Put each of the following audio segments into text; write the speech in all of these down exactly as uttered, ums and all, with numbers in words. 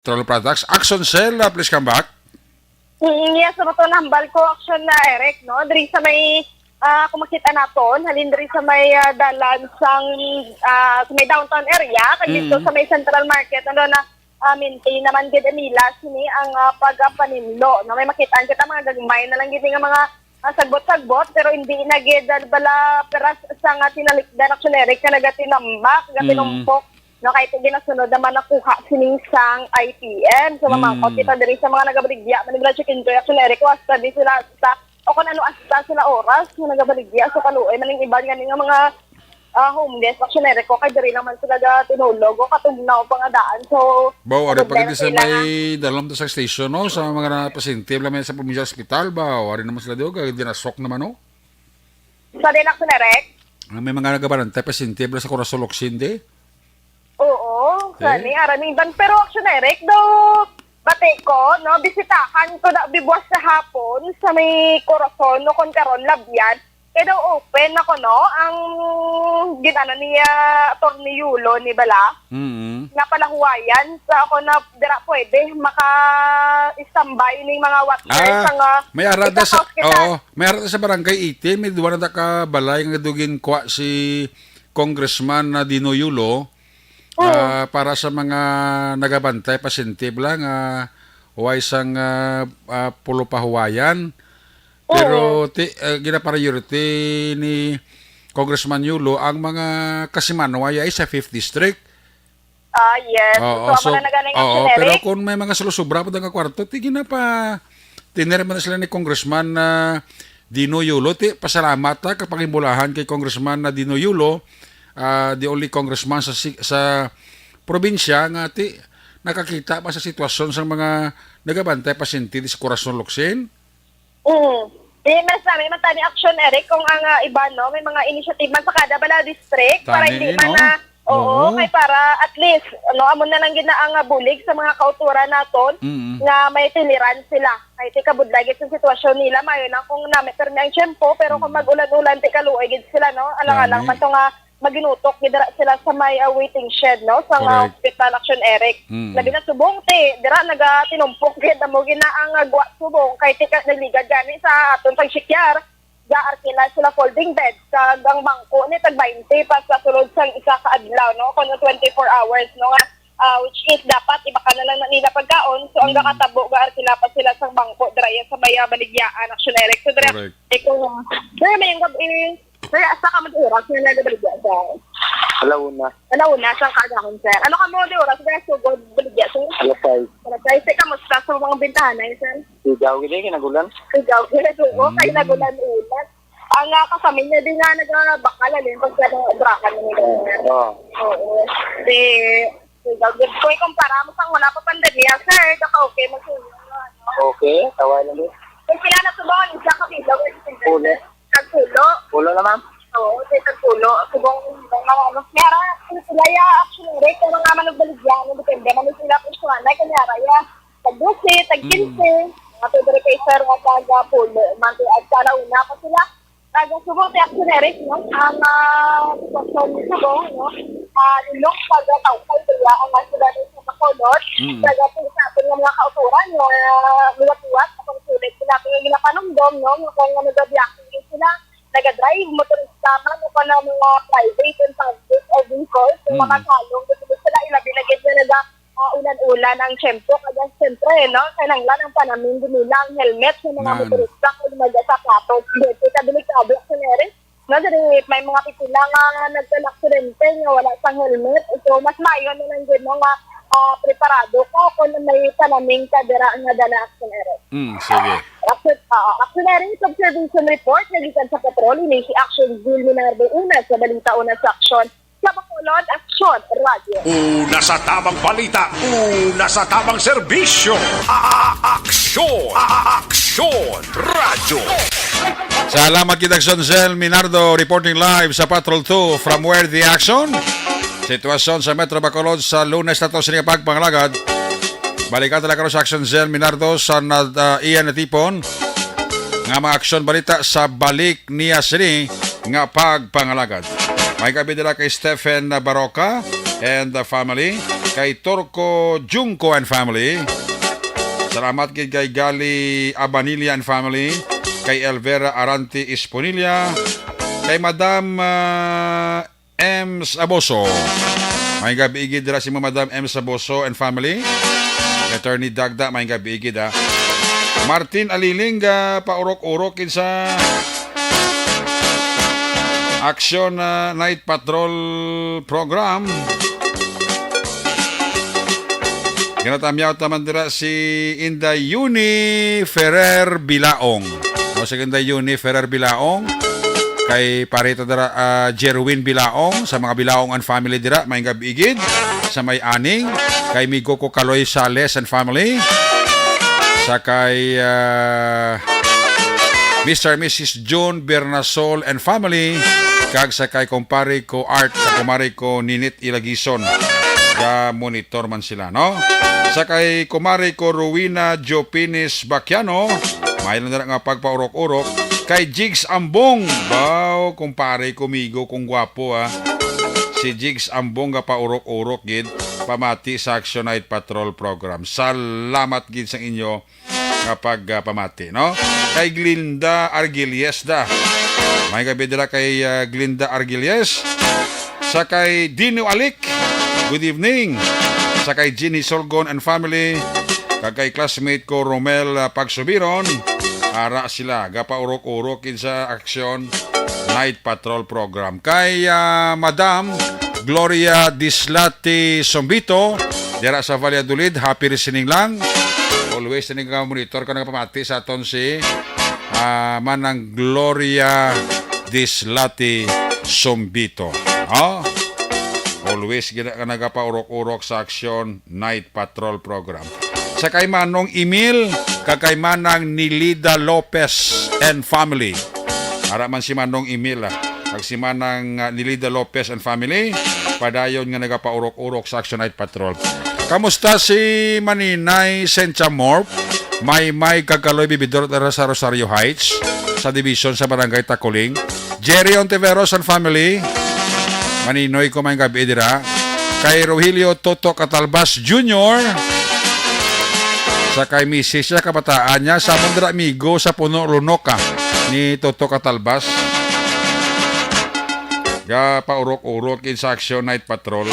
Petrol Products. Action Cell, uh, please come back. Mm, yes, so ito nambal ko, Action na Eric, no? Diri sa may, ah, kung makita naton, halin diri sa may, ah, dalan sang, ah, sa may downtown area, kag dito Mm. sa may Central Market, ano na, ah, maintain naman gid nila sini ang, ah, pagpaninlo, no? May makita kita mga gagmay na lang gid nga mga, ah, sagbot-sagbot, pero hindi na gid, ah, bala peras sa nga tinalikdan, Action Eric, nga nagatinambak, Mm. nagatinumpok, no? Kay ito ginasunod naman nakuha sining sang I P M. So, mamangkot Mm. kita diri sa mga nagabaligya man nila chicken joy, Action Eric, kung hasta di sila sa, o kung ano hasta sila oras nga nagabaligya. So, kaluoy man ang iban nga nga mga, ah, homeless, Action Eric, o kay diri naman sila ga tinulog o katugnaw pa nga daan. So, Baw, ari pa problema gid sa sila may nga dalam to sa station, no? Sa mga napasyente, wala may sa provincial hospital, baw, ari naman sila do, kay dinasok naman, no? Sa din, Action Eric? Ah, may mga nagabarantay, pasyente, wala sa Corazon Locsin, di? Oo, Te? Gani, araming dan. Pero Action Eric, daw, bati ko, no, bisitahan ko na bibuas sa hapon sa may Corazon, no, kon karon, Labian. Kaya daw open ako, no, ang ginano niya, Attorney Yulo, ni Bala, Mm. nga palahuwayan sa ako na dira pwede maka-istambay ning mga watchers Ah, ang, ah, may ara da sa, isa ka hospital. Oo, may ara da sa Barangay eighteen, may duwa na da ka balay nga dugin kwa si Congressman na Dino Yulo, Mm. ah, para sa mga nagabantay, pasyente bala nga way sang, ah, ah, pulo pahuwayan. Pero Oo. ti-, ah, gina-priority ni Congressman Yulo ang mga kasimanwa ya sa fifth District. Ah, yes. Oo, So, amo so, na na ganing oo, action, pero Eric. Kung may mga sulusubra pa nga kwarto, ti ginapa-, tinir man sila ni Congressman na Dino Yulo. Ti, pasalamat ta, kapangimbulahan kay Congressman na Dino Yulo, ah, the only congressman sa si-, sa probinsya nga ti nakakita pa sa sitwasyon sa mga nagabantay pasyente di sa Corazon Locsin. Mm. Di, mas nami man tani action, Eric, kung ang, ah, iba, no, may mga initiative man sa kada bala district para Tani, hindi man no? na, oo, Oo. Kay para at least, no, amo na lang gid na ang, ah, bulig sa mga kauturan naton Mm. nga may tolerance sila. Kay ti kabudlay gid sa sitwasyon nila, mayo lang kung nami permi ang tiyempo, pero kung Mm. mag-ulan-ulan, ti kaluoy gid sila, no? Alang-alang Tani. man to nga maginutok gid dira sila sa may, ah, waiting shed, no, sa mga Correct. Hospital, Action Eric. Mm. Labi na subong ti dira nagatinumpok gid amo gina ang, ah, gwa subong kay ti ka nagligad gani sa aton pagsikyar, ga-arkila sila folding bed kag ang bangko ni tag twenty pa sa sulod sang isa ka adlaw, no, kuno twenty-four hours, no, nga, ah, which is dapat ibakal na lang na nila pagkaon. So, ang Mm. gakatabo, ga-arkila pa sila sang bangko dira iya sa may, ah, baligyaan, Action Eric. So, dira, Correct. Ikaw, sir, may gab-i, sir, asa ka man oras nga nagabaligya, sir? Alauna. Alauna, sang kaagahon, sir. Ano ka mo di oras nga sugod baligya, sir? Alas sais. Alas sais, sir, kamusta sa mga bintahan na, sir? Sigaw, gini, kinagulan. Sigaw, gini, oo, Mm. kay nagulan-ulan. Ang, ah, kasamin niya din nga nagbakal, alin, pag sa mga obrahan nila. Oo. Oo. Di, sigaw, gid ko, ikumpara mo sang wala pa pandemya, sir, baka okay, mag-, ano. Okay, tawa lang, eh. Kung pila na subong ang isa ka sigaw, eh, sir? Ulo. Tagpulo. Pulo na, ma'am. Oo, sa tagpulo. Subong, ang mga ano. Kaya ra, ang sila ya, actually, rate ng mga manugbaligya, ano, depende man sila personal, kaya ra, ya, tag dose, tag Mm. quince, mga pwede rin kay sir, nga taga pulo, man, at sa una pa sila, taga subong, kaya actually, rate, no? Ang, ah, sitwasyon ni subong, no? Ah, nilong pag tawkay, kaya ang mga sila sa Bacolod, Mm. taga po sa ating mga kauturan, no? Ah, liwat-liwat, ang sulit, sila, ginapanumdom, no? Yung kung ano, gabiyakin sila, naga-drive, motorista man, o kung mga private and public, uh, vehicles, yung Mm. mga salong, gusto sila, ilabi na gid na naga, uh, ulan-ulan ang tiyempo. Kaya siyempre, no, kinahanglan ang panaming ginilang helmet sa mga Nan. motorista kung nagasapatos. Dito sa delikado, Action Eric, no, diri may mga pipila nga nagkalaaksidente nga wala sang helmet. So, mas maayo na lang gid, no, nga, uh, preparado ka kung may panaming ka dira nga dala, Action Eric. Mm, sige. Action, ah, Action Area Observation Report nga gikan sa Patrol, ini si Action June Minardo, una sa balita, una sa aksyon. Sa Bacolod, Action Radyo. Una sa tamang balita, una sa tamang serbisyo. A-, a-, aksyon, a-, a-, aksyon, radyo. Salamat kita, Action Cell Minardo, reporting live sa Patrol two from where the action. Sitwasyon sa Metro Bacolod sa Lunes na to, sini nga pagpangalagad. Balikan talaga sa Action Cell Minardo sa nad-, ah, iya natipon nga mga aksyon balita sa balik niya sini nga pagpangalagad. May kabi dira kay Stephen Baroca, and the family, kay Torco Junco and family. Salamat gid kay Gali Abanilla and family, kay Elvera Arante Esponilla, kay Madam, ah, M Saboso. May gabi gid dira si Madam M Saboso and family. Attorney Dagda, may gabi gid, ah. Martin Aliling, ah, paurok-urok kinsa Action, ah, Night Patrol Program. Ginatamyaw taman dira si Inday Yuni Ferrer Bilaong. O, si Inday Yuni Ferrer Bilaong. Kay parita dira, ah, Jerwin Bilaong, sa mga Bilaong and family dira, may gabi gid sa may aning. Kay Migo ko Kaloy Sales and family. Sa kay, ah, Mister and Missus June Bernasol and family. Kag sa kay kumpare ko Art, sa kumare ko Ninit Ilagison. Ga monitor man sila, no? Sa kay kumare ko Rowena Jopines Baquiano, may lang dira nga pagpaurok-urok. Kay Jigs Ambong, baw, kumpare ko, migo kong gwapo, ah. Si Jigs Ambong ga paurok-urok gid, pamati sa Action Night Patrol Program. Salamat gid sa inyo nga pag, ah, pamati, no? Kay Glinda Argilies da. May gabi dira kay, ah, Glinda Argilies. Sa kay Dino Alik, good evening. Sa kay Jeannie Solgon and family, kag kay classmate ko Romel, ah, Pagsubiron, ara sila, gapaurok-urok kinsa Action Night Patrol Program. Kay, ah, Madam Gloria Dislati Sombito, dira sa Valladolid, happy listening lang. Always na nga monitor ka, nagapamati sa aton si, ah, Manang Gloria Dislati Sombito. Oh? Always gina ka nagapaurok-urok sa Action Night Patrol Program. Sa kay Manong Emil, kag kay Manang Nilida Lopez and family. Ara man si Manong Emil, ah, kag si Manang, ah, Nilida Lopez and family, padayon nga nagapaurok-urok sa Action Night Patrol. Kamusta si Maninay Sencha Morp? May may kagkaloy bibidor dira sa Rosario Heights, sa division sa Barangay Takuling. Jerry Ontiveros and family. Maninoy ko may gabi dira. Kay Rogelio Toto Catalbas Junior. Sa kay misis siya, kabataan niya, sa Mondra Amigo sa Puno Lunok, ah, ni Toto Catalbas. Ga paurok-urok in sa Action Night Patrol.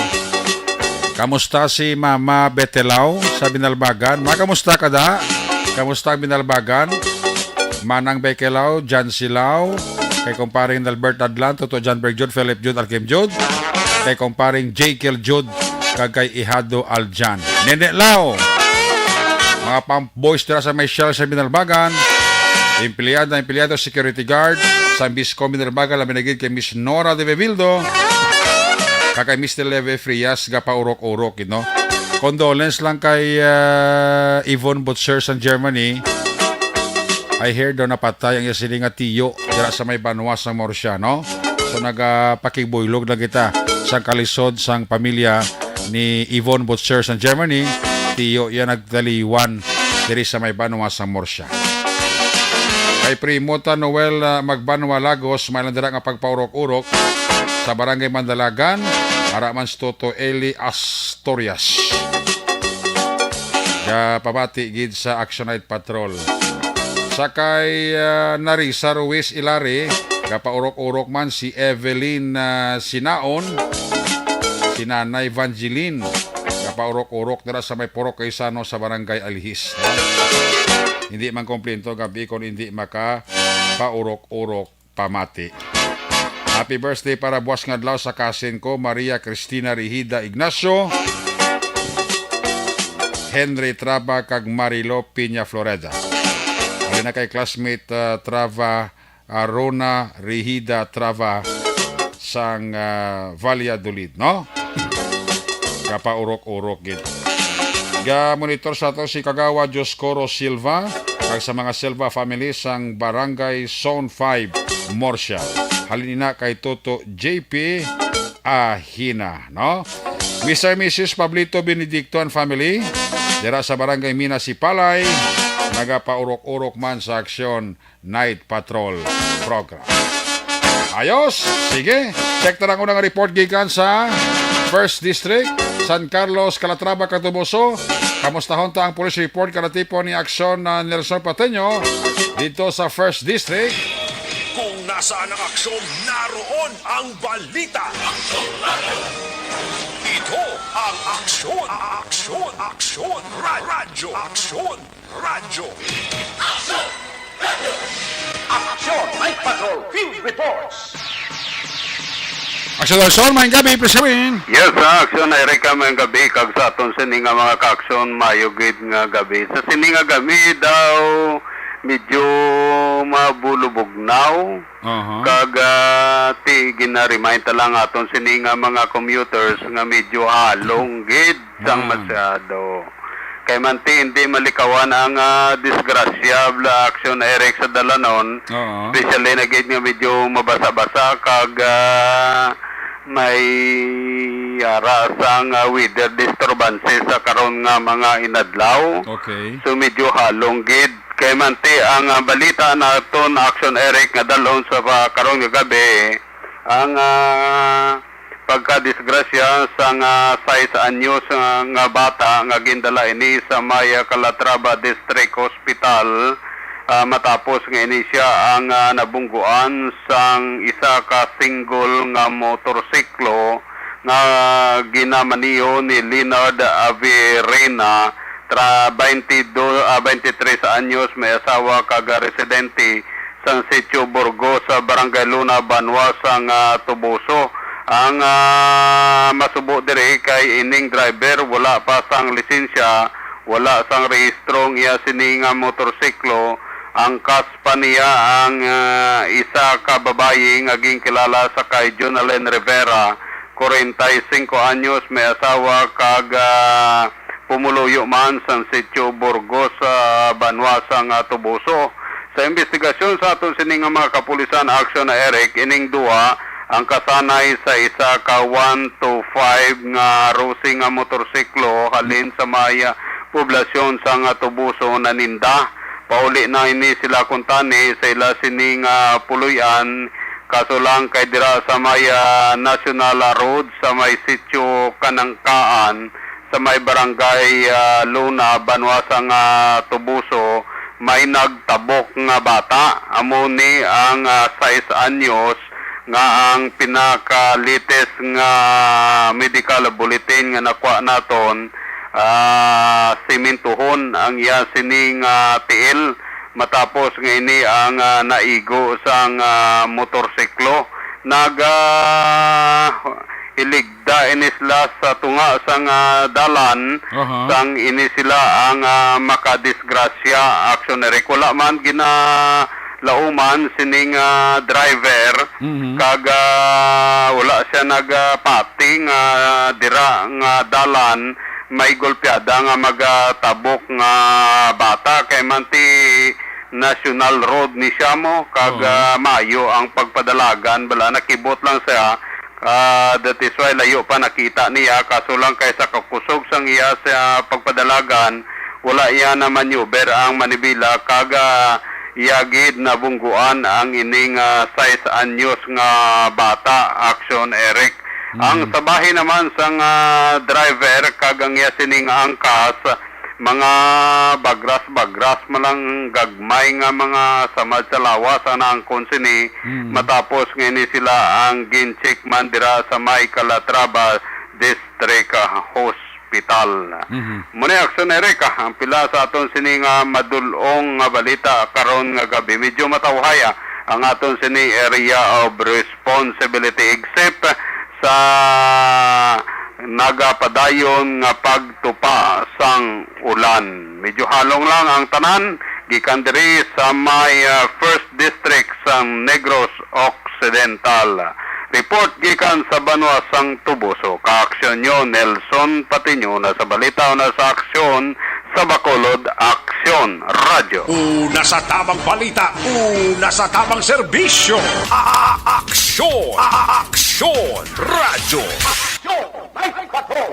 Kamusta si Mama Betelao sa Binalbagan? Ma, kamusta ka da? Kamusta ang Binalbagan? Manang Bekelao, John Silao, kay kumparing Albert Adlan, Toto John Berg Jud, Philip Jud, Alkim Jud, kay kumparing Jekyll Jud, kag kay Ihado Aljan. Nene Lao, mga pump boys dira sa may Shell sa Binalbagan, empleyada, empleyado, security guard, sa Biscom Binalbagan, labi na gid kay Miss Nora de Bevildo, kag kay Mister Leve Frias, gapaurok-urok, you know. Condolence lang kay, ah, Yvonne Butcher sa Germany. I hear daw napatay ang iya sini nga tiyo dira sa may banwa sa Murcia, no? So, nagapakibuylog lang kita sa kalisod sang pamilya ni Yvonne Butcher sa Germany. Tiyo iya nagtaliwan diri sa may banwa sa Murcia. Kay Primo ta Noel, ah, Magbanwa Lagos, may lang dira nga pagpaurok-urok sa Barangay Mandalagan, ara man si Toto Eli Astorias. Gapamati gid sa Action Night Patrol. Sa kay, ah, Narisa Ruiz Ilari, gapaurok-urok man si Evelyn, ah, Sinaon, si Nanay Vangeline, gapaurok-urok dira sa may Purok Kaisano sa Barangay Alihis. Hindi man komplento gabi kung hindi maka paurok-urok pamati. Happy birthday para buwas nga adlaw sa kasin ko, Maria Cristina Rihida Ignacio, Henry Traba, kag Marilo Piña Floreda. Halin na kay classmate, ah, Traba, ah, Rona Rihida Traba sang, ah, Valladolid, no? Gapaurok-urok gid. Ga-monitor sa ato si Kagawa Dioscoro Silva, kag sa mga Silva family sang Barangay Zone five, Murcia. Halin ina kay Toto J P Ahina, no? Mister and Missus Pablito Benedicto and family, dira sa Barangay Mina Sipalay, nagapaurok-urok man sa Action Night Patrol Program. Ayos, sige. Check ta lang unang report gikan sa First District, San Carlos, Calatrava, kag Toboso. Kamustahon ta ang police report nga natipon ni Aksyon na Nelson Pateño dito sa First District. Kung nasaan ang aksyon, naroon ang balita. Ito ang Aksyon, Aksyon, Aksyon, Ra- Radyo, Aksyon, Radyo. Aksyon! Night Patrol Field Reports! Aksyon Nelson, maayong gabi, please come in. Yes, sa Aksyon, Erica, maayong gabi, kag sa aton sini nga mga kaaksyon, maayo gid nga gabi. Sa sini nga gabi daw, medyo mabulubugnaw. Aha. Kag, ah, ti, gina-remind ta lang aton sini nga mga commuters nga medyo halong gid sang Yan. masyado. Kay man ti hindi malikawan ang, ah, disgrasya, bala, Aksyon, Eric, sa dalanon, Oo. especially na gid nga medyo mabasa-basa kag, ah, may ara sang, ah, weather disturbances sa karon nga mga inadlaw. Okay. So medyo halong gid. Kay man ti ang, ah, balita naton, Aksyon, Eric, nga dalhon sa pa-, karon nga gabi, ang, ah, pagkadisgrasya sang, ah, sais anyos nga, nga bata nga gindala ini sa may, ah, Calatrava District Hospital, ah, matapos nga ini siya ang, ah, nabungguan sang isa ka single nga motorsiklo nga ginamaniho ni Leonard Averina, tra-, twenty-two, ah, twenty-three anyos, may asawa kag residente sang Sitio Burgos sa Barangay Luna, Banwa sang, ah, Toboso. Ang, ah, masubo diri kay ining driver wala pa sang lisensya, wala sang rehistro ang iya sini nga motorsiklo. Angkas pa niya ang, ah, isa ka babayi nga ginkilala sa kay Jonalyn Rivera, kwarenta y singko anyos, may asawa kag, ah, pumuluyo man sang Sitio Burgos sa Banwa sang, ah, Toboso. Sa investigasyon sa aton sini nga mga kapulisan, Aksyon, Eric, ining duha ang kasanay sa isa ka one two five nga Rossi nga motorsiklo halin sa may, ah, poblasyon sang, ah, Toboso naninda. Pauli na ini sila kuntani sa ila sini nga puloy-an, kaso lang kay dira sa may, ah, National Road sa may Sitio Kanangkaan, sa may barangay, ah, Luna, Banwa sang, ah, Toboso, may nagtabok nga bata. Amo ni ang, ah, sais anyos nga ang pinaka-latest nga medical bulletin nga nakuha naton, ah, simintuhon ang iya sini nga tiil matapos nga ini ang, ah, naigo sang, ah, motorsiklo. Nag, ah, iligda ini sila sa tunga sang, ah, dalan, Aha. sang ini sila ang, ah, makadisgrasya. Aksyon, Eric, wala man ginalauman sining, ah, driver, Mhm. kag, ah, wala siya nagapati nga dira nga dalan may golpeada nga magatabok nga bata, kay man ti National Road ni siya mo, kag, Oo. ah, maayo ang pagpadalagan, bala, nakibot lang siya. Ah, that is why layo pa nakita niya, kaso lang kay sa kakusog sang iya sa pagpadalagan, wala iya na maneuver ang manibela, kag, ah, iya gid nabungguan ang ining, ah, sais anyos nga bata, Aksyon, Eric. Ang Mm. sabahi naman sang, ah, driver kag ang iya sining angkas, mga bagras-bagras man lang gagmay nga mga samad sa lawas ang naangkon sini, Mm. matapos nga ini sila ang gin-check man dira sa may Calatrava District, ah, Hospital. Mhm. Mao ni, Aksyon, Eric, ah, ang pila sa aton sini nga madul-ong nga balita karon nga gabi. Medyo matawhay, ah, ang aton sini area of responsibility, except sa nagapadayon nga pagtupa sang ulan. Medyo halong lang ang tanan gikan diri sa may, ah, First District sang Negros Occidental. Report gikan sa banwa sang Tubuso. Kaaksyon nyo, Nelson Patiño, na sa balita o na sa aksyon, sa Bacolod, Aksyon Radyo. Una sa tamang balita, una sa tamang serbisyo. A-, a-, aksyon, a-, a-, aksyon, radyo. Aksyon, may patrol.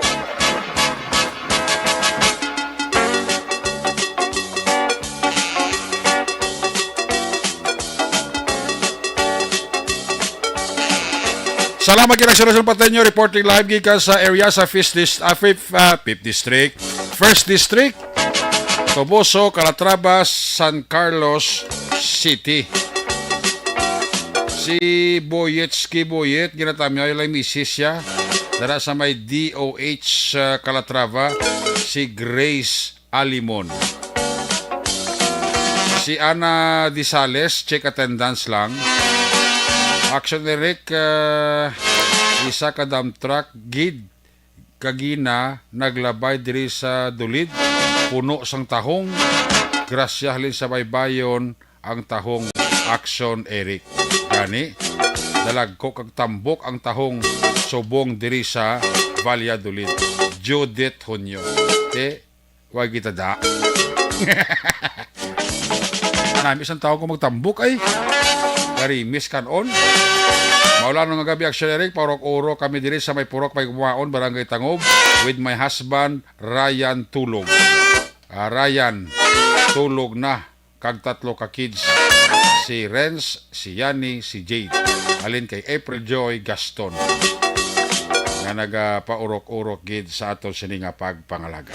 Salamat kay Aksyon National Pateño, reporting live gikan sa area sa Fifth Dis-, ah, Fifth, ah, Fifth District, First District, Toboso, Calatrava, San Carlos City. Si Boyet, Ski Boyet, ginatamyaw lang misis siya. Dara sa may D O H, ah, Calatrava, si Grace Alimon. Si Ana Disales, check attendance lang. Action Eric, ah, isa ka dump truck, gid kagina naglabay diri sa Dulid, puno sang tahong. Grasya halin sa baybayon ang tahong, Action Eric. Gani, dalagko kag tambok ang tahong subong diri sa Valladolid. Judith Hunyo. Te, wag kita da. Nami isang tao ko magtambok ay. Garimis kanon. Maulan nga gabi, Action Eric, paurok-urok kami diri sa may Purok, may Kumaon, Barangay Tangob, with my husband, Ryan Tulog. Ah, Ryan, tulog na. Kag tatlo ka kids, si Renz, si Yani, si Jade. Halin kay April Joy Gaston, nga nagapaurok-urok gid sa aton sini nga pagpangalaga.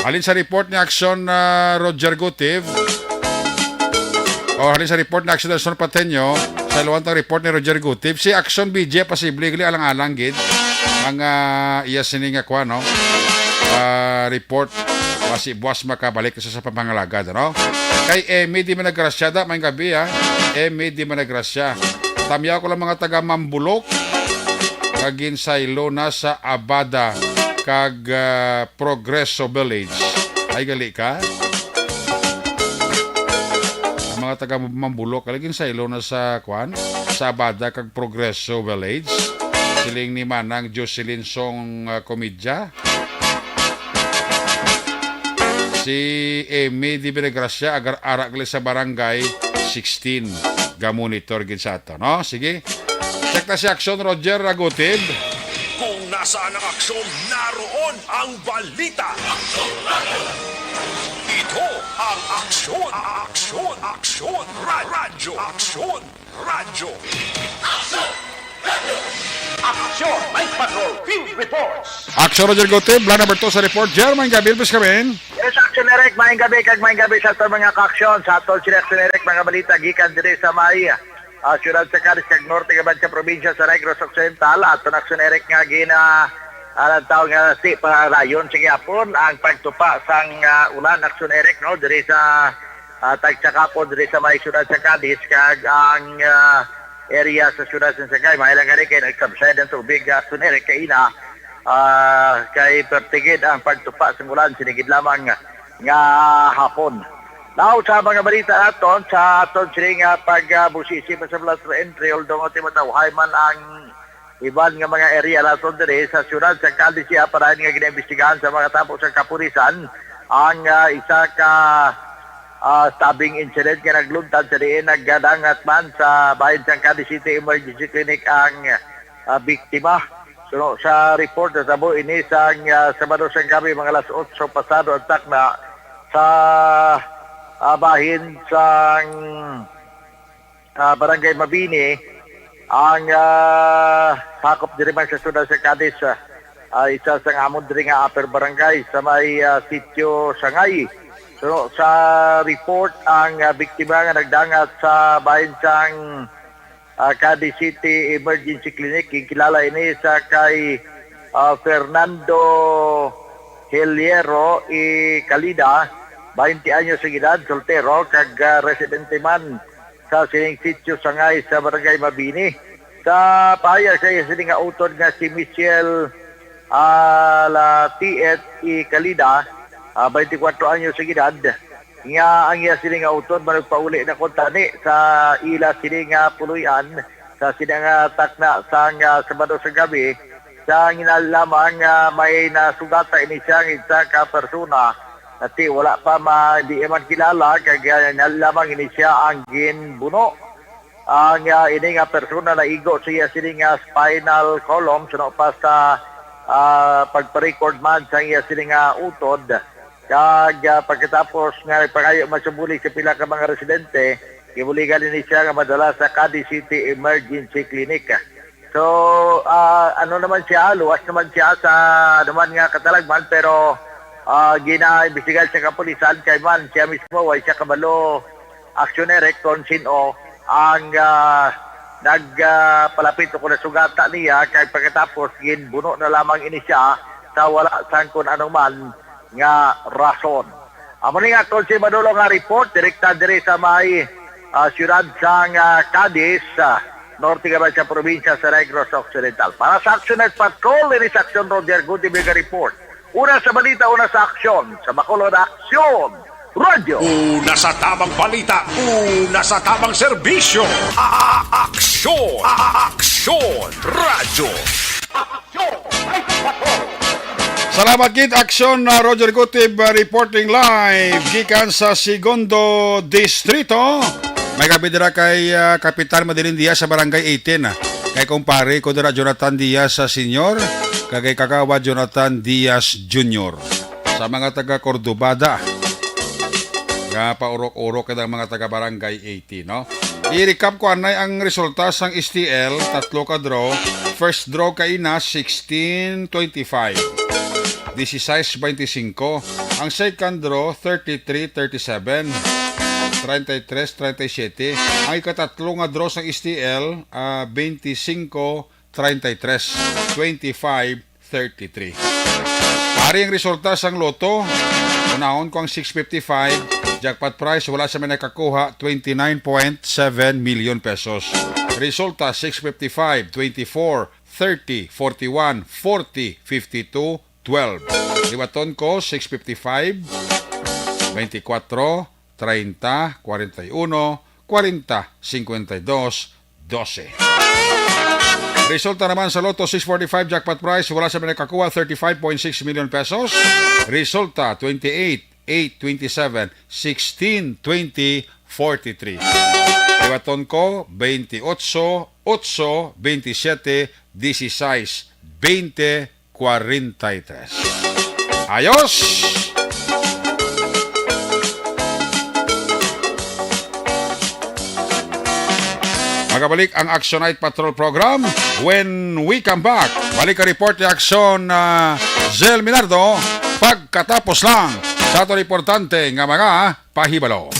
Halin sa report ni Action, ah, Roger Gutib, o halin sa report ni Action Nelson Pateño, sa iluwantang report ni Roger Gutib, si Action B J posible gali alang-alang gid ang, ah, iya sini nga kuwan, no? Ah, report. Basi buwas makabalik sa, sa pamangalaga, no? Kay Emmy Di Managrasya, da, may gabi, ha? Emmy Di Managrasya. Tamyaw ko lang mga taga Mambulok, nga ginsaylo na sa Abada kag, ah, Progreso Village. Ay, gali ka? Ang mga taga Mambulok, gali ginsaylo na sa, kwan? Sa Abada kag Progreso Village. Siling ni Manang Jocelyn Song, ah, Comedya. Si Emmy Di Vinagracia, agar-, ara gali sa Barangay sixteen. Ga-monitor gid sa ato, no? Sige. Check ta si Action Roger Ragutib. Kung nasaan ang aksyon, naroon ang balita. Ito ang Aksyon, Aksyon, Aksyon, Ra-, Radyo, Aksyon, Radyo. Aksyon, Night Patrol Field Reports. Action Roger Gutib, line number two sa report. German Gabil, please come in. Yes, Action Eric, maayong gabi kag maayong gabi sa aton mga ka-aksyon. Sa aton sila Action Eric, mga balita gikan diri sa may, ah, siyudad sa Cadiz kag norte nga bansa probinsya sa Negros Occidental. Aton Action Eric nga gina, ah, tawo nga si padayon sa gihapon ang pagtupa sang, ah, ulan, Action Eric, no, diri sa, ah, tagsa kahapon diri sa may siyudad sa Cadiz kag ang, ah, area sa siyudad sa Sagay. Maayo lang gani kay nag-subside ang tubig, ah, Action Eric, kaina, ah, kay pertigid ang pagtupa sang ulan, sinigid lamang nga hapon. Now, sa mga balita naton, sa aton sini nga pag, ah, busisi pa sa Plus Entry, although nga timatawhay man ang iban nga mga area naton diri sa siyudad sa Cadiz, siya pa rin nga ginaimbestigahan sa mga tapo sa kapulisan ang, ah, isa ka, ah, stabbing incident nga nagluntad sa diin nagdangat man sa bahin sang Cadiz City Emergency Clinic ang, ah, biktima. Suno sa report, natabo ini sang, ah, Sabado sang gabi, mga alas otso pasado ang takna sa, ah, bahin sang, ah, Barangay Mabini, ang, ah, sakop diri man sa siyudad sa Cadiz, ah, ah, isa sang amon diri nga upper barangay sa may, ah, Sitio Sangay. Suno sa report, ang, ah, biktima nga nagdangat sa bahin sang, ah, Cadiz City Emergency Clinic. Ginkilala ini sa kay, ah, Fernando Heliero y Calida, baynte anyos ang edad, soltero, kag, ah, residente man sa sining sitio Sangay sa Barangay Mabini. Sa pahayag sa iya sini nga utod nga si Michelle, ah, La T S y Calida, ah, baynte kwatro anyos ang edad, nga ang iya sini nga utod manugpauli na kuntani sa ila sini nga puloy-an sa sini nga takna sang, ah, Sabado sa gabi, sa hinala lamang nga may nasugata ini siya nga isa ka persona, ati wala pa ma-, di man kilala, kag, ah, hinala lamang ini siya ang ginbuno. Ang, ah, ini nga persona naigo sa iya sini nga spinal column, suno pa sa, ah, pagpa-record man sa iya sini nga utod. Kag, ah, pagkatapos nga nagpangayo man sa bulig sa pila ka mga residente, gibuligan ini siya nga madala sa Cadiz City Emergency Clinic. So, ah, ano naman siya, luwas naman siya sa naman nga katalagman, pero, ah, ginaimbestigahan sa kapulisan kay man siya mismo, way siya kabalo, Action Eric, kung sino ang, ah, nag, ah, palapit o kung nasugata niya, kay pagkatapos, ginbuno na lamang ini siya sa wala sang kun ano man nga rason. Amo ni nga, kung si Manolo nga report, direkta diri sa may, ah, siyudad sang, ah, Cadiz, ah, norte ka ba sa probinsya sa Negros Occidental. Para sa Action Night Patrol, ini sa Action Roger Gutibig report. Una sa balita, una sa aksyon. Sa Bacolod, Aksyon! Radyo! Una sa tamang balita, una sa tamang serbisyo. A-, a-, aksyon! A-, a-, aksyon! Radyo! Aksyon! Salamat gid, Aksyon, uh, Roger Gutib, uh, reporting live gikan sa Segundo Distrito. May kape dira kay, uh, Kapitan Madeline Diaz sa Barangay eighteen, ah. Kay kumpare ko dira, Jonathan Diaz sa Senior, kag kay Kagawad Jonathan Diaz Junior. Sa mga taga Cordobada, nga paurok-urok ka ng mga taga Barangay eighteen, no? I-recap ko anay ang resulta sang S T L, tatlo ka draw. First draw kaina, sixteen twenty-five. Dieciséis veinticinco. Ang second draw, thirty-three thirty-seven. Treinta y tres treinta y siete. Ang ikatatlo nga draw sang S T L, ah, veinticinco treinta y tres, twenty-five thirty-three. Ari ang resulta sang Lotto. Unahon ko ang six fifty-five. Jackpot prize, wala sa may nakakuha, twenty-nine point seven million pesos. Resulta, six fifty-five, twenty-four, thirty, forty-one, forty, fifty-two, twelve. Liwaton ko, six fifty-five, twenty-four, treinta, cuarenta y uno, cuarenta, cincuenta y dos, doce. Resulta naman sa Lotto six forty-five jackpot prize, wala sa may nakakuha, thirty-five point six million pesos. Resulta, twenty-eight, eight, twenty-seven, sixteen, twenty, forty-three. Liwaton ko, veintiocho, ocho, veintisiete, dieciséis, veinte, cuarenta y tres. Ayos! Magabalik ang Action Night Patrol Program when we come back. Balik ang report ni Aksyon, ah, Zel Minardo, pagkatapos lang sa aton importante nga mga pahibalo.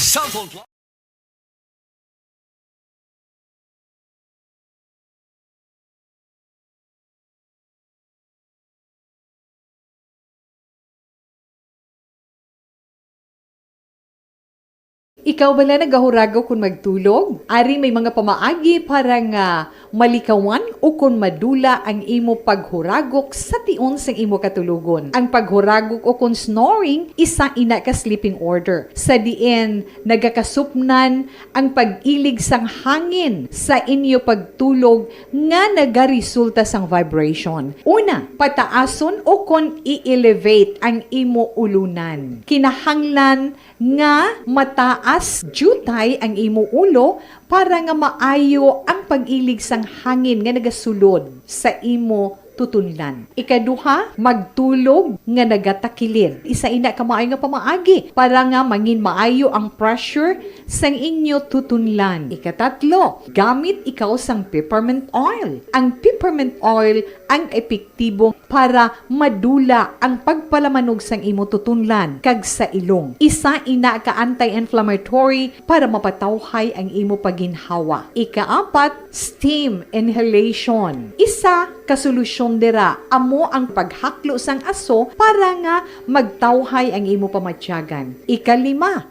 Ikaw bala nagahuragok kon magtulog? Ari may mga pamaagi para nga malikawan ukon madula ang imo paghuragok sa tion sang imo katulogon. Ang paghuragok ukon snoring, isa ina ka sleeping order, sa diin nagakasupnan ang pag-ilig sang hangin sa inyo pagtulog nga nagaresulta sang vibration. Una, pataason ukon i-elevate ang imo ulunan. Kinahanglan nga mataas diutay ang imo ulo para nga maayo ang pag-ilig sang hangin nga nagasulod sa imo tutunlan. Ikaduha, magtulog nga nagatakilid. Isa ina ka maayo nga pamaagi para nga mangin maayo ang pressure sang inyo tutunlan. Ikatatlo, gamit ikaw sang peppermint oil. Ang peppermint oil ang epektibo para madula ang pagpalamanog sang imo tutunlan kag sa ilong. Isa ina ka anti-inflammatory para mapatawhay ang imo paginhawa. Ikaapat, steam inhalation. Isa ka solusyon dira amo ang paghaklo sang aso para nga magtawhay ang imo pamatyagan. Ikalima,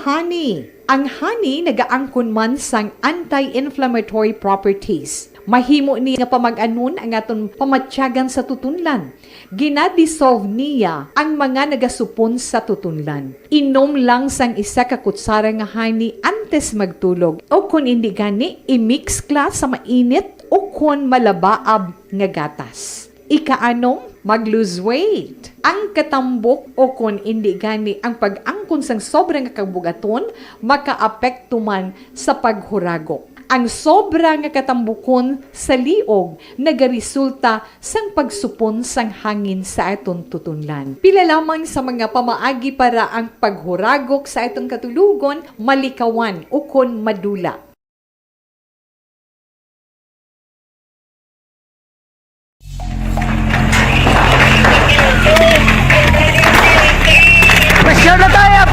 honey. Ang honey nagaangkon man sang anti-inflammatory properties. Mahimo ni nga pamag-anon ang aton pamatyagan sa tutunlan. Gina-dissolve niya ang mga nagasupon sa tutunlan. Inom lang sang isa ka kutsara nga honey antes magtulog, o kon indi gani, i-mix ka sa mainit o kon malabaab nga gatas. Ikaanom, mag-lose weight. Ang katambok o kon indi gani ang pag-angkon sang sobra nga kabug-aton makaapekto man sa paghuragok. Ang sobra nga katambukon sa liog nagaresulta sang pagsupon sang hangin sa aton tutunlan. Pila lamang sa mga pamaagi para ang paghuragok sa aton katulogon malikawan ukon madula.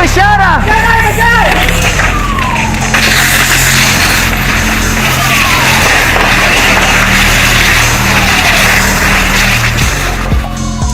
Sierra!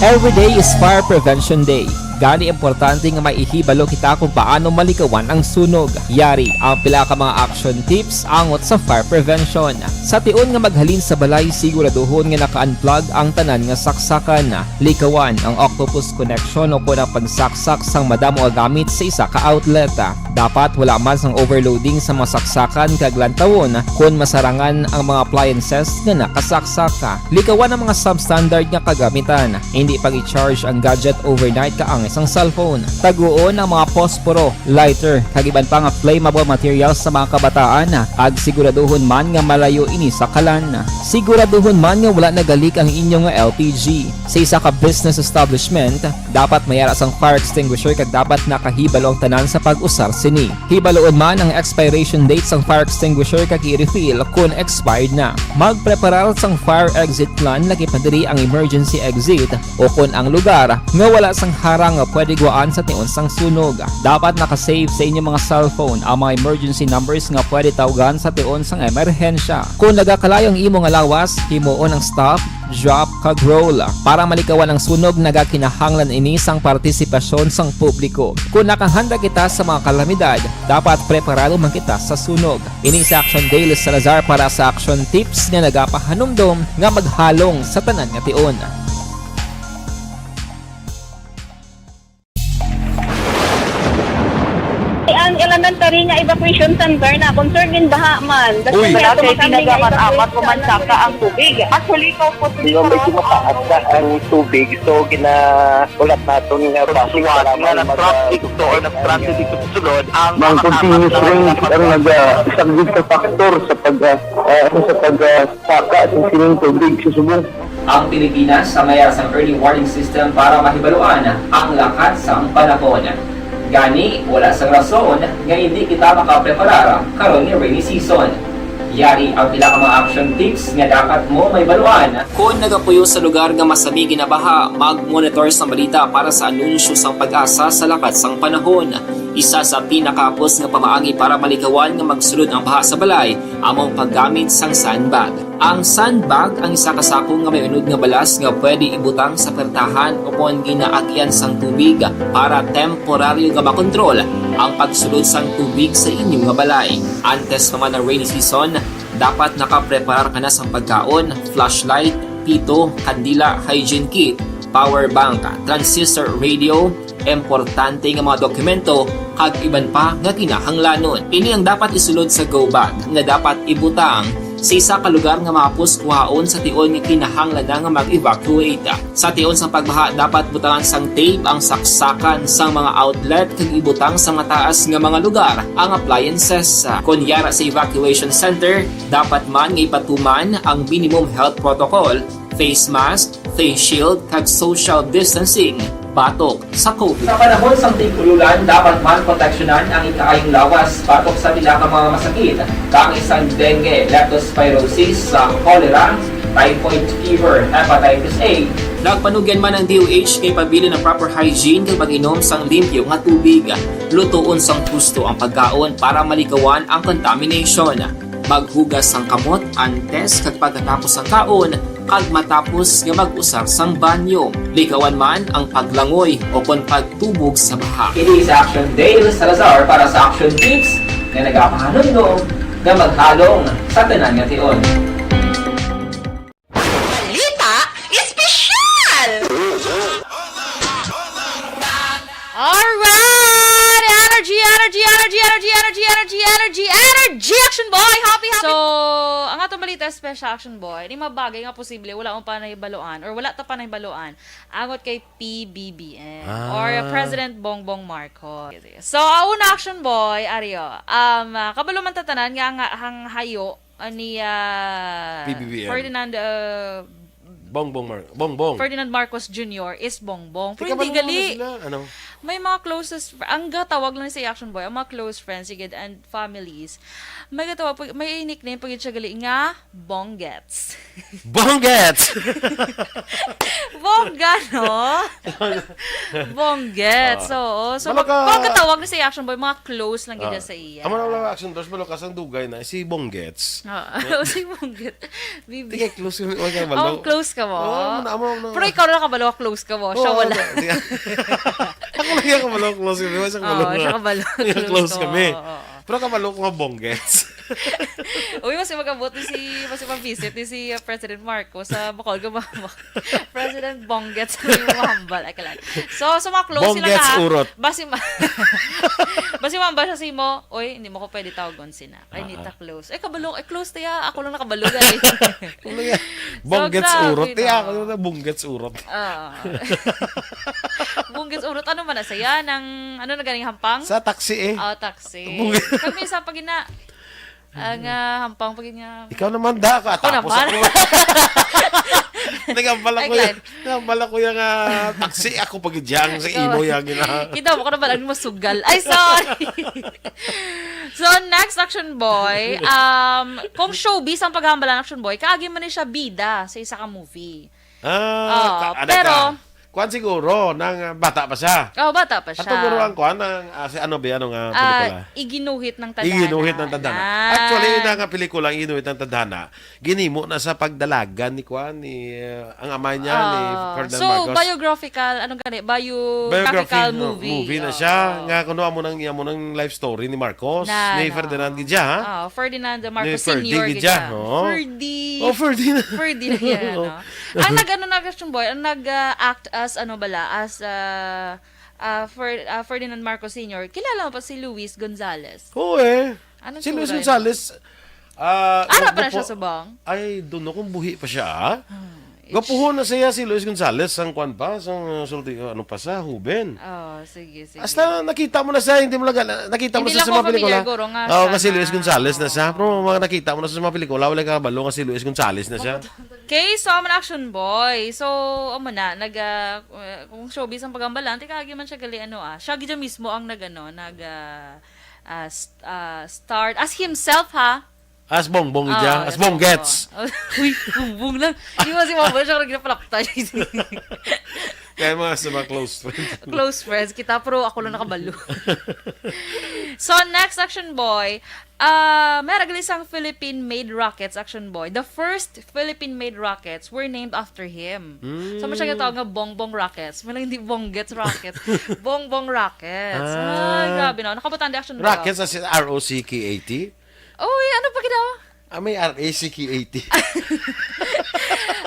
Every day is Fire Prevention Day. Gani, importante nga maihibalo kita kung paano malikawan ang sunog. Yari ang pila ka mga action tips angot sa fire prevention. Sa tion nga maghalin sa balay, siguraduhon nga naka-unplug ang tanan nga saksakan. Likawan ang octopus connection o kon ang pagsaksak sang madamo nga gamit sa isa ka outlet. Dapat wala man sang overloading sa mga saksakan kag lantawon kon masarangan ang mga appliances nga nakasaksak. Likawan ang mga substandard nga kagamitan. Indi pag-i-charge ang gadget overnight kaangay sang cellphone. Taguon ang mga posporo, lighter, kag iban pa nga flammable materials sa mga kabataan, kag siguraduhon man nga malayo ini sa kalan. Siguraduhon man nga wala nagalik ang inyo nga L P G. Sa isa ka business establishment, dapat may ara sang fire extinguisher kag dapat nakahibalo ang tanan sa pag-usar sini. Hibaluon man ang expiration date sang fire extinguisher kag i-refill kon expired na. Magpreparar sang fire exit plan, lakip na diri ang emergency exit o kon ang lugar nga wala sang harang nga pwede gwaan sa tion sang sunog. Dapat naka-save sa inyo mga cellphone ang mga emergency numbers nga pwede tawgan sa tion sang emerhensya. Kon nagakalayo ang imo nga lawas, himuon ang stop, drop, kag roll. Para malikawan ang sunog, nagakinahanglan ini sang partisipasyon sang publiko. Kon nakahanda kita sa mga kalamidad, dapat preparado man kita sa sunog. Ini si Action Dale Salazar para sa Action Tips nga nagapahanumdom nga maghalong sa tanan nga tion. Ang elementary nga evacuation center na concerned in baha man. Uy. Wala kay ginagamit-amat ko man saka ang tubig. Actually, ko po Medyo mataas na ang tubig, so ginahulat naton nga base para nga mag- na-traffic to or na-stranded dito sa sulod ang Ang mga continuous kasama rain ang naga-, isang big factor sa pag, ah, ah, sa pag, ah, saka sa sining tubig sa subong. Ang Pilipinas sa may sang early warning system para mahibaluan ang lakat sang panahon. Gani, wala sang rason nga hindi kita makapreparar karon nga rainy season. Yari ang pila ka mga action tips nga dapat mo mahibaluan. Kon nagapuyo sa lugar nga masami ginabaha, mag-monitor sang balita para sa anunsyo sang PAGASA sa lakat sang panahon. Isa sa pinakahapos nga pamaagi para malikawan nga magsulod ang baha sa balay amo ang paggamit sang sandbag. Ang sandbag ang isa ka sako nga may unod nga balas nga pwede ibutang sa pertahan o kon ginaagian sang tubig para temporaryo nga makontrol ang pagsulod sang tubig sa inyo nga balay. Antes pa man ang rainy season, dapat nakapreparar ka na sang pagkaon, flashlight, pito, kandila, hygiene kit, power bank, transistor radio, importante nga mga dokumento, kag iban pa nga kinahanglanon. Ini ang dapat isulod sa go bag nga dapat ibutang sa isa ka lugar nga mahapos kuhaon sa tion nga kinahanglan na nga mag-evacuate. Sa tion sang pagbaha, dapat butangan sang tape ang saksakan sang mga outlet kag ibutang sa mataas nga mga lugar ang appliances. Kon yara sa evacuation center, dapat man nga ipatuman ang minimum health protocol, face mask, face shield, kag social distancing batok sa COVID. Sa panahon sang tig-ululan, dapat man proteksyonan ang ikaayong lawas batok sa pila ka mga masakit, kaangay sang dengue, leptospirosis, sa cholera, typhoid fever, hepatitis A. Nagpanugyan man ang D O H nga ipabilin ang proper hygiene kag pag-inom sang limpyo nga tubig. Lutoon sang husto ang pagkaon para malikawan ang contamination. Maghugas sang kamot antes kag pagkatapos sang kaon kag matapos nga mag-usar sang banyo. Likawan man ang paglangoy o kon pagtubog sa baha. Ini sa Action Dale Salazar para sa Action Tips nga nagapahanumdom nga maghalong sa tanan nga tion. Balita Espesyal! Alright! Energy, energy, energy, energy, energy, energy, energy, energy, energy, Action Boy! Happy, happy! So, ang atong balita special, Action Boy, ni mabagay nga posible wala mo pa nahibaluan or wala ta pa nahibaluan angot kay P B B M Ah. or President Bongbong Marcos. So, ang una, Action Boy, Ario, um, ah, kabalo man ta tanan nga ang, ang hayo ani, ah, P B B M. Ferdinand, ah, Bongbong Mar-, Bongbong. Ferdinand Marcos Junior is Bongbong. Pero Teka, hindi gali. Sila? Ano? May mga closest fr-, ang gatawag lang sa Action Boy, ang mga close friends, sige, and families. May gatawag, may nickname pa gid siya gali nga Bonggets. Bonggets! Bongga, no? Bonggets, Ah. oo. So, Balo mag-, ka- pagkatawag ni sa Action Boy, mga close lang gid Ah. sa iya. Amo na lang Action Boy, balo ka sang dugay na, si Bonggets. Oo, si Bonggets. Bibi. Tingay close kami, wala ka Oh, balo. Close ka mo? Oo, amo na, amo na. Pero ikaw na nakabalo, close ka mo. Siya Oo, wala. na, di-, ako lang yung kabalo, close kami. Wala siyang Oo, kabalo. Siya kabalo, Yung close close ka kami. mo. Oo, oo. Pero kabalo ko nga Bonggets. Uy, mas mag-abot ni si, mas mag-visit ni si, uh, President Marcos sa Bacol, Gumama. President Bonggets ang imo hambal. Ay, kalag. So, sa mga close sila Bonggets ka, urot. Basi ma-, basi mambal siya sa imo, "Uy, hindi mo ko pwede tawagon sina. Kay Ah, hindi ta ah. close." Eh, kabalo, eh, close ta ya. Ako lang nakabalo, guys. Ano yan? So, Bonggets grabe, urot. Eh, no? Ako na Bonggets urot. Ah. Bonggets urot. Ano man na saya? Nang, ano na ganing hampang? Sa taxi eh. Oh, taxi. Bonggets. Kag minsan pag ina-, ang, ah, hampang pag ina-, Ikaw naman da ka. Ako Tapos naman. ako. Nagambala ko Ay, yan. Glenn. Nagambala ko yan nga taxi. Ako pag idyang sa Ikaw. imo yan, gina. Kita mo ka naman ang masugal. Ay, sorry. So, next Action Boy, um, kung showbiz ang paghambalan, Action Boy, kaagi man ni siya bida sa isa ka movie. Ah, Oh, ka-, ano pero ka? Kuwan siguro, nang, ah, bata pa siya. Oh, bata pa siya. Ato guro ang kuwan, ang, ah, si ano ba, ano nga Ah, pelikula? Iginuhit ng Tadhana. Iginuhit ng Tadhana. Ah. Actually, yun na nga pelikula, Iginuhit ng Tadhana. Ginhimo na sa pagdalagan ni kuan, ni, uh, ang amay niya, ni Oo. Ferdinand So, Marcos. Biographical, ano gani? Biographical Biography, no, movie. movie na Oo. siya. Nga kuno amo nang, amo nang life story ni Marcos, Na, ni na. Ferdinand gid siya, ha? Oo, Ferdinand Ni Marcos Ferdy Senior gid gid siya, siya. oo. Ferdy. Oh, Ferdy na. Ferdy na yan, Oo. no? Ang nag-ano na, Christian Boy, ang nag, ah, act as, ano bala, as, ah, ah, Fer-, ah, Ferdinand Marcos Senior, kilala mo pa si Luis Gonzalez? Oo, eh. Anong Si Luis sura yun? Gonzalez, ah, Ara pa na gupo-, siya subong? I don't know kung buhi pa siya, ah. Hmm, Gwapuhon na siya si Luis Gonzalez, sang kwan pa, sang, uh, sulti, ano pa sa, huben. Oh, sige, sige. Hasta nakita mo na siya, hindi mo lang, nakita mo Hindi siya lang sa ko mga pelikula. familiar, guro, nga Oo, siya nga si Luis na Gonzalez na siya. Oo. Pero mga nakita mo na sa mga pelikula, wala ka kabalo nga si Luis Gonzalez na siya. Okay, so, amo na Action Boy. So, amo na, nag, ah, uh, kung showbiz ang pagambalan, tika, agi man siya gali, ano, ah. Siya gid mismo ang nag, ano, nag, ah, ah, st-, ah, starred as himself, ha? As Bongbong, Ah, ija. As as Bongbong. Bonggets. Uy, Bongbong lang. Di ba si Bongbong siya, ginapalakta. Kaya mga sa mga close friends. Close friends kita, pero ako lang nakabalo. So, next Action Boy, ah, may ragali sang Philippine-made rockets, Action Boy. The first Philippine-made rockets were named after him. Mm. So, mo siya ginatawag nga Bongbong Rockets. May lang hindi Bonggets Rockets. Bongbong Rockets. Ah. Ay, grabe, no? Nakabutang di Action Boy, oh. Rockets as in R O C K A T? Uy, ano pa ginawa? Ah, may R A C K A T.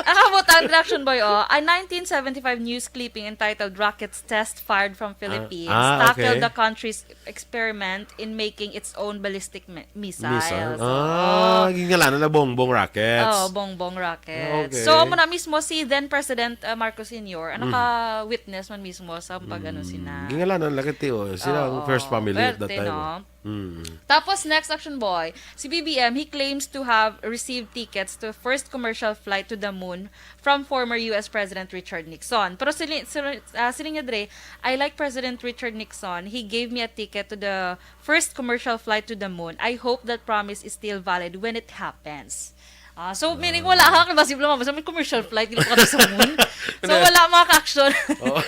Ang kabutang di Action Boy, oh. A nineteen seventy-five news clipping entitled Rockets Test Fired from Ah, Philippines ah, Tackled okay. the Country's Experiment in Making Its Own Ballistic Mi-, Missiles. Missile? Oo. Ah, gingalanan na Bongbong Rockets. Oo, Bongbong Rockets. Okay. So, amo na mismo si then President, uh, Marcos Senior, ang Mm. naka-witness man mismo sa pag-ano Mm. sina. Gingalanan lang kiti, oh. Sila ang Oo, first family at that pwerte, time, no? oh. Mm. Tapos, next Action Boy, si B B M, he claims to have received tickets to first commercial flight to the moon from former U S President Richard Nixon. Pero sili-, sili-, ah, siling niya dre, "I like President Richard Nixon. He gave me a ticket to the first commercial flight to the moon. I hope that promise is still valid when it happens." Ah, so, meaning, wala ka, kasi wala, basta may commercial flight, hindi pa ka sa moon. So, Hindi. wala, mga ka-action. Oo.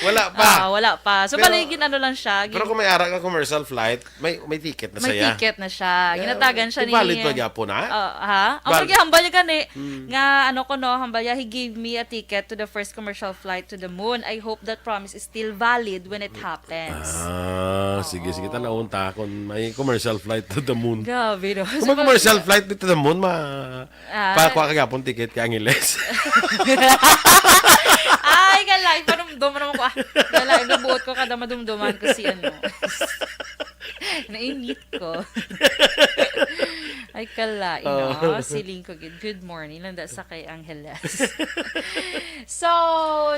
Wala pa. Ah, wala pa. So, Pero, bali, gin-ano lang siya, pero gin- kung may ara ka commercial flight, may, may ticket na May siya. ticket na siya. Eh, Ginatagan siya ni valid pa gyapon, ha? Ah, ha? Ang Val- pagkihambal niya gani, Hmm. nga, ano ko, no, hambal niya, "He gave me a ticket to the first commercial flight to the moon. I hope that promise is still valid when it happens." Ah, sige, sige, Oo. tanawon ta kung may commercial flight to the moon. Grabe, no? Kung may So, commercial pag- flight to the moon, ma-, Ah. pakuha ka gyapon ticket ka Angeles. Ay, galay, panumdum naman ko, ah. Galay, nabuot ko kada madumduman ko si ano. Nainit ko. Ay, kalain, Oo. no? Siling ko, good, good morning. Landa sa kay Angeles. So,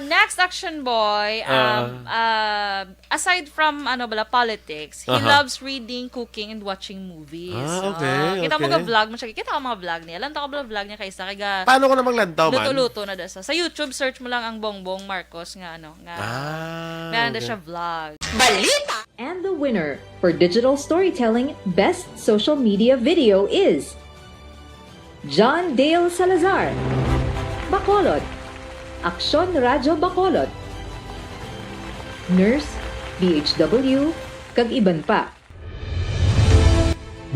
next action boy, um, uh, aside from, ano bala, politics, he Aha. loves reading, cooking, and watching movies. Ah, So, okay, kita mo okay. ga-vlog mo siya. Kita ko mga vlog niya. Lanta ko vlog niya kay isa. Kay ga- Paano ko naman lantaw man? Luto-luto na da sa. Sa YouTube, search mo lang ang Bongbong Marcos nga, ano, nga, Ah, meron na okay. siya vlog. And the winner for digital storytelling best social media video is John Dale Salazar, Bacolod, Aksyon Radyo Bacolod, Nurse, D H W, kag iban pa.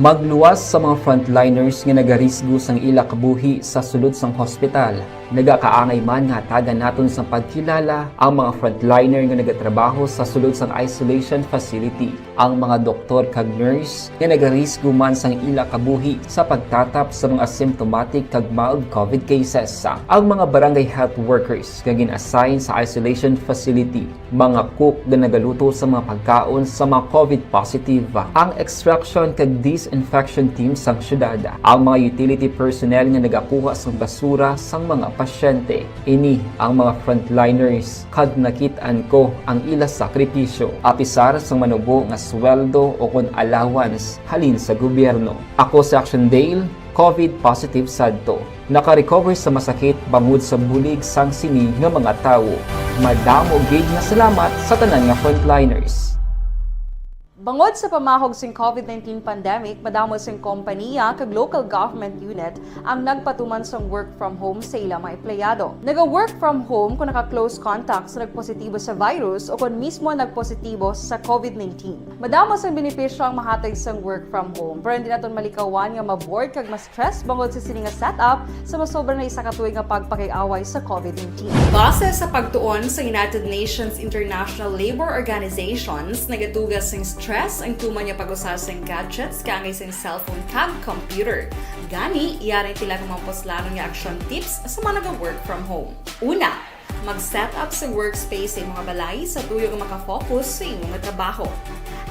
Magluwas sa mga frontliners nga nagarisgo sang ila kabuhi sa sulod sang hospital. Nagakaangay man nga hatagan naton sang pagkilala ang mga frontliner nga nagatrabaho sa sulod sang isolation facility, ang mga doktor kag nurse nga nagarisgo man sang ila kabuhi sa pagtatap sa mga symptomatic kag mild COVID cases, ang mga barangay health workers nga gin-assign sa isolation facility, mga cook nga nagaluto sa mga pagkaon sa mga COVID positive, ang extraction kag disinfection team sang syudad, ang mga utility personnel nga nagakuha sang basura sang mga pasyente. Ini ang mga frontliners, kag nakit-an ko ang ila sakripisyo, apisar sang manubo nga sweldo o kon allowance halin sa gobyerno. Ako si Action Dale, COVID positive sadto. Naka-recover sa masakit bangod sa bulig sang sini nga mga tawo. Madamo gid nga salamat sa tanan nga frontliners. Bangod sa pamahog sing COVID nineteen pandemic, madamo sing kompaniya kag local government unit ang nagpatuman sang work from home sa ilang mga empleyado. Naga-work from home kung naka-close contact sa nagpositibo sa virus o kon mismo nagpositibo sa COVID nineteen. Madamo sang benepisyo ang mahatag sang work from home, pero hindi naton malikawan nga ma-bored kag ma-stress bangod sa sini nga setup sa masobra na isa ka tuig nga pagpakig-away sa COVID nineteen. Base sa pagtuon sa United Nations International Labour Organizations, nagatuga sing stress ang tuman nga pag-usa sing gadgets kaangay sing cellphone kag computer. Gani, yari tila nga mga puslanon nga action tips sa mga naga-work from home. Una, mag-set up sa workspace sa imong balay sa tuyo nga makafocus sa imong trabaho.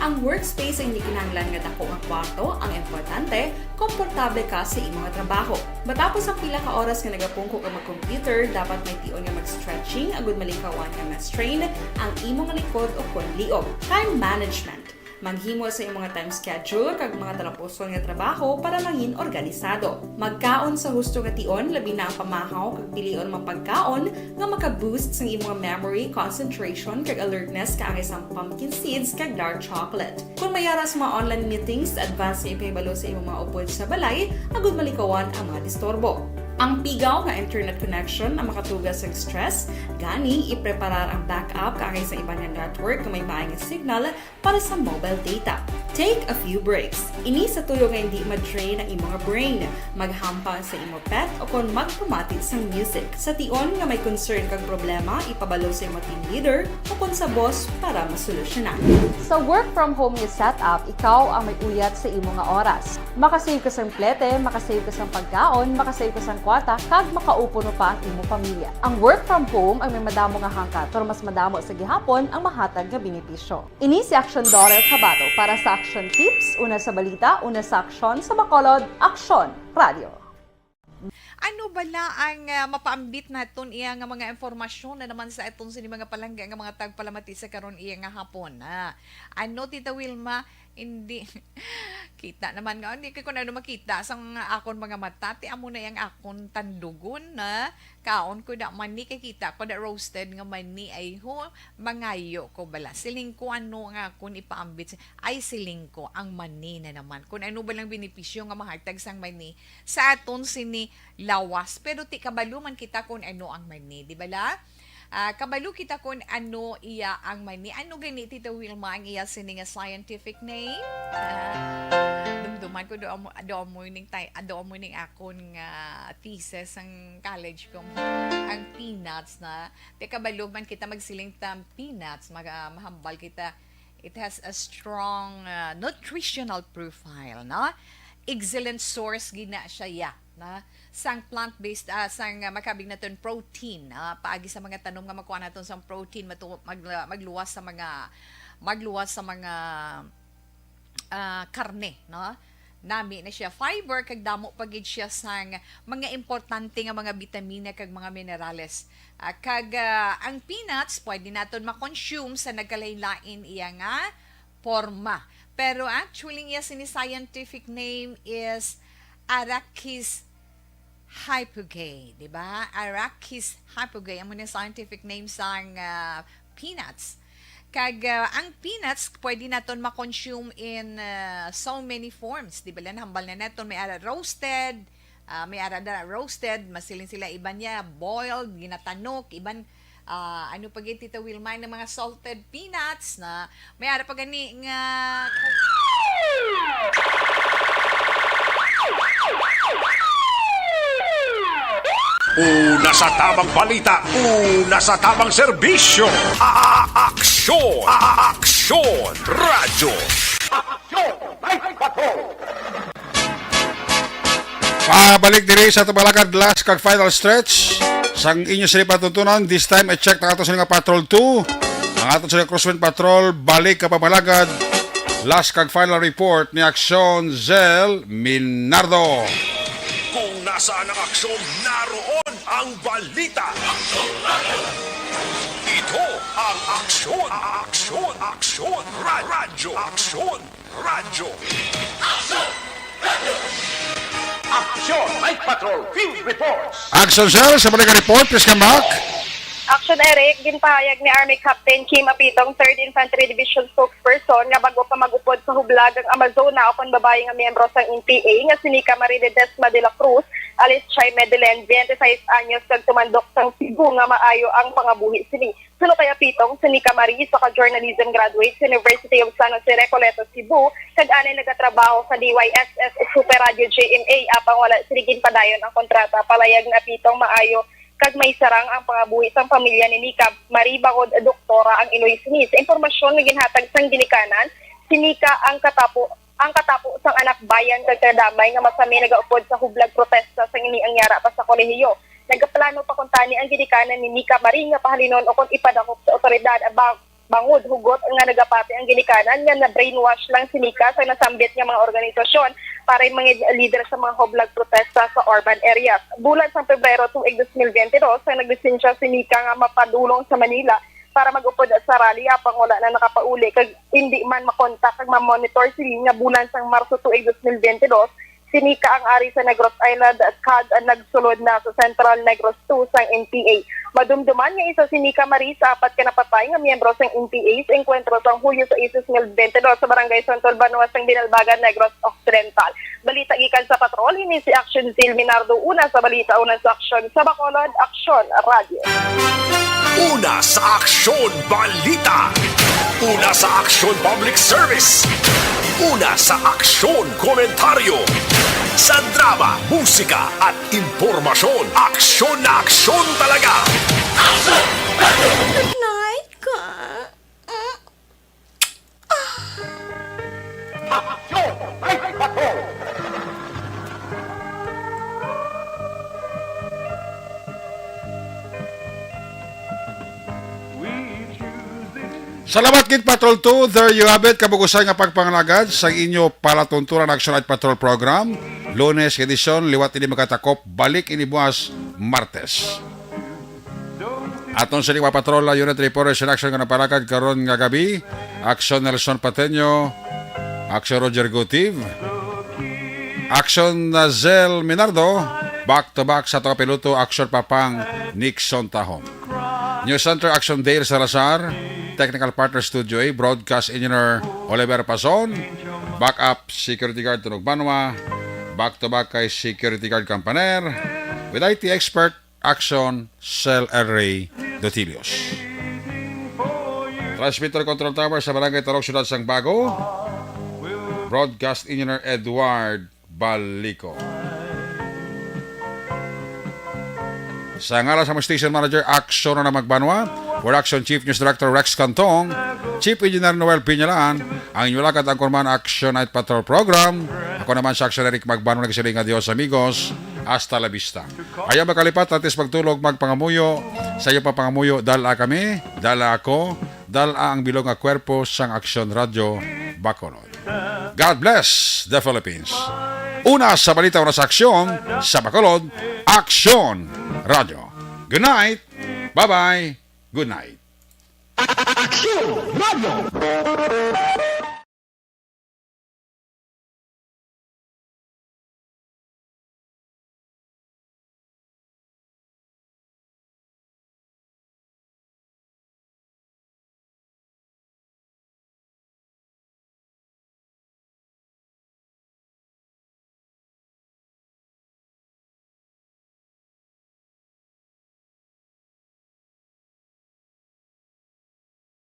Ang workspace ay hindi kinahanglan nga dako nga kwarto, ang importante, komportable ka sa imong trabaho. Matapos ang pila ka oras nga nagapungko ka mag-computer, dapat may tion nga mag-stretching agud malikawan nga ma-strain ang imong likod o kon liog. Time management. Maghimo sa imong time schedule kag mga talapuson nga trabaho para mangin organisado. Magkaon sa husto nga tion, labi na ang pamahaw kag pilion mga pagkaon nga maka-boost sang imong memory, concentration, kag alertness kaangay sang pumpkin seeds kag dark chocolate. Kung may ara sa mga online meetings, advance nga ipahibalo sa imong mga upod sa balay agud malikawan ang mga disturbo. Ang pigaw nga internet connection ang makatuga sa stress, gani ipreparar ang backup kaangay sa iban nga network nga may maay nga signal para sa mobile data. Take a few breaks. Ini sa tuyo nga hindi ma-drain ang imong brain. Maghampang sa imo pet o kon magpamati sang music. Sa tion nga may concern kag problema, ipabalo sa imo team leader o kon sa boss para masolusyonan. Sa work from home nga setup, ikaw ang may uyat sa imo nga oras. Makasave ka sang plete, makasave ka sang pagkaon, makasave ka sang kwarta, kag makaupo pa ang imo pamilya. Ang work from home ang may madamo nga hangkat, pero mas madamo sa gihapon ang mahatag nga benepisyo. Ini si Action Dollar Kabato para sa Action Tips, una sa balita, una sa aksyon, sa Bacolod, Aksyon Radio. Ano bala ang, ah, mapaambit naton iya nga mga impormasyon na naman sa aton sini mga palangga nga mga tagpalamati sa karon iya nga hapon, ah? Ano, Tita Wilma? Hindi. Kita naman nga, hindi ko na makita sa mga akon mga mata, ti amo na yang akon tandugon na kaon ko da mani, kay kita ko da roasted nga mani, ay ho, mangayo ko bala. Siling ko ano nga akon ipaambit, ay siling ko, ang mani na naman. Kung ano ba lang benepisyo nga mahatag sang mani, sa aton sini lawas. Pero ti kabalo man kita kung ano ang mani, di bala? Ah, kabalo kita kung ano iya ang mani. Ano gani, Tita Wilma, ang iya sini nga scientific name? Ah, dumduman ko, do amo, do amo ning tay-, do amo ning akon nga thesis ang college ko. Ang peanuts na. Ti kabalo man kita magsiling ta peanuts, mag-, ah, mahambal kita. It has a strong, ah, nutritional profile, no? Excellent source gina siya, ya, na sang plant-based, ah, sang, ah, makabig naton protein, ah, paagi sa mga tanom nga makuha naton sang protein, matu-, mag-, magluwas sa mga, magluwas sa mga, ah, karne, no? Nami na siya fiber, kag damo pa gid siya sang mga importante nga mga bitamina kag mga minerales. Ah, kag, ah, ang peanuts pwede naton ma-consume sa nagkalain-lain iya nga porma. Pero actually, iya sini scientific name is Arachis hypogae, di ba? Arachis hypogae, amo ni scientific name sang, ah, peanuts. Kag, ah, ang peanuts pwede naton ma-consume in, ah, so many forms. Di ba, hambal na naton, may ara roasted, ah, may ara da roasted, masiling sila, iban niya boiled, ginatanok, iban, ah, ano pa gid, Tita Wilma, ng mga salted peanuts na may ara pa gani nga. Una sa tamang balita, una sa tamang serbisyo. A-, a-, aksyon, a-, a-, aksyon, radyo. Aksyon, Night Patrol. Pabalik diri sa Tubalagad, last kag final stretch sang inyo sini patuntunan. This time, i-check na ato sini nga Patrol two. Ang ato sini Crosswind Patrol, balik ka pamalagad. Last kag final report ni Aksyon Zel Minardo. Kung nasaan ang aksyon, naroon ang balita. Ito ang aksyon, aksyon, aksyon, ra-, radyo, aksyon, radyo. Aksyon, Night Patrol Field Reports. Action, sir, sa balik nga report, please come back. Action, Eric, ginpahayag ni Army Captain Kim Apitong, Third Infantry Division spokesperson, nga bago pa mag-upod sa hublag ang Amazona, akon babayi nga miyembro sang N P A nga si Nika Marie Ledesma de la Cruz, alias Chay Medelen, twenty-six anyos, kag tumandok sang Cebu, nga maayo ang pangabuhi sini. Suno kay Apitong, si Nika Marie isa ka journalism graduate sa University of San Jose Recoleto, Cebu, kag anay nagatrabaho sa D Y S S Super Radio G M A, apang wala sini ginpadayon ang kontrata. Palayag ni Apitong, maayo kag may sarang ang pangabuhi sang pamilya ni Nika Marie bangod doktora ang iloy sini. Sa impormasyon nga ginhatag sang ginikanan, si Nika ang katapo ang katapo sang anak bayan kag kadamay nga masami nagaupod sa hublag protesta sang ini ang yara pa sa kolehiyo. Nagaplano pa kuntani ang ginikanan ni Nika Marie nga pahalinon ukon ipadakop sa awtoridad ang bang-, bangod hugot nga nagapati ang ginikanan nga na-brainwash lang si Nika sa nasambit nga mga organisasyon para mangin lider sa mga hublag protesta sa urban areas. Bulan sang Pebrero tuig dos mil bente dos, ang naglisensya si Nika nga mapadulong sa Manila para mag-upod sa rally, apang wala na nakapauli kag indi man makontak kag ma-monitor sini nga bulan sang Marso tuig dos mil bente dos, si Nika ang ari sa Negros Island kag nagsulod na sa Central Negros two sang N P A. Madumduman nga isa si Nika Marie sa apat ka napatay nga miyembro sang N P A sa engkwentro sang Hulyo sais, dos mil bente dos sa Barangay Santo Banwa sang Binalbagan, Negros Occidental. Balita gikan sa Patrol, ini si Action Zil Minardo. Una sa balita, una sa aksyon. Sa Bacolod, Aksyon Radyo. Una sa aksyon, balita. Una sa aksyon, public service. Una sa aksyon, komentaryo. Sa drama, musika, at impormasyon, aksyon na aksyon talaga. Good night, ka. Aksyon! Night Patrol! Salamat gid, Patrol two. There you have it. Kabug-usan nga pagpangalagad sa inyo palatuntunan Action Night Patrol Program. Lunes nga edisyon, liwat ini makatakop. Balik ini buwas, Martes. Aton sini mga patrol, unit reporters in action nga napalakad karon nga gabi. Action Nelson Pateño, Action Roger Gutiv, Action Nazel Minardo, back to back sa ato kapiloto, Action Papang Nixon Tahom. News Center, Action Dale Salazar, technical partner Studio A, broadcast engineer Oliver Pazon, backup security guard Tunog Banwa, back to back kay security guard Campaner, with I T expert Action, Sel Elray Dotilios. Transmitter Control Tower sa Barangay Tarong, Siyudad sang Bago. Broadcast Engineer Edward Balico. Sa ngalan sa mga station manager, Action na Magbanwa. Production Chief News Director Rex Cantong. Chief Engineer Noel Piñalaan. Ang inyo lakad ang kurman Action Night Patrol Program. Ako naman sa Action Eric Magbanwa, nagsiling nga Dios amigos. Hasta la vista. Ayaw makalipat, antes magtulog, magpangamuyo. Sa iyo pa pangamuyo, dala kami, dala ako, dal-a ang bilog nga kwerpo sang Aksyon Radyo Bacolod. God bless the Philippines. Una sa balita, una sa aksyon sa Bacolod, Aksyon Radyo. Good night. Bye-bye. Good night. Aksyon Radyo.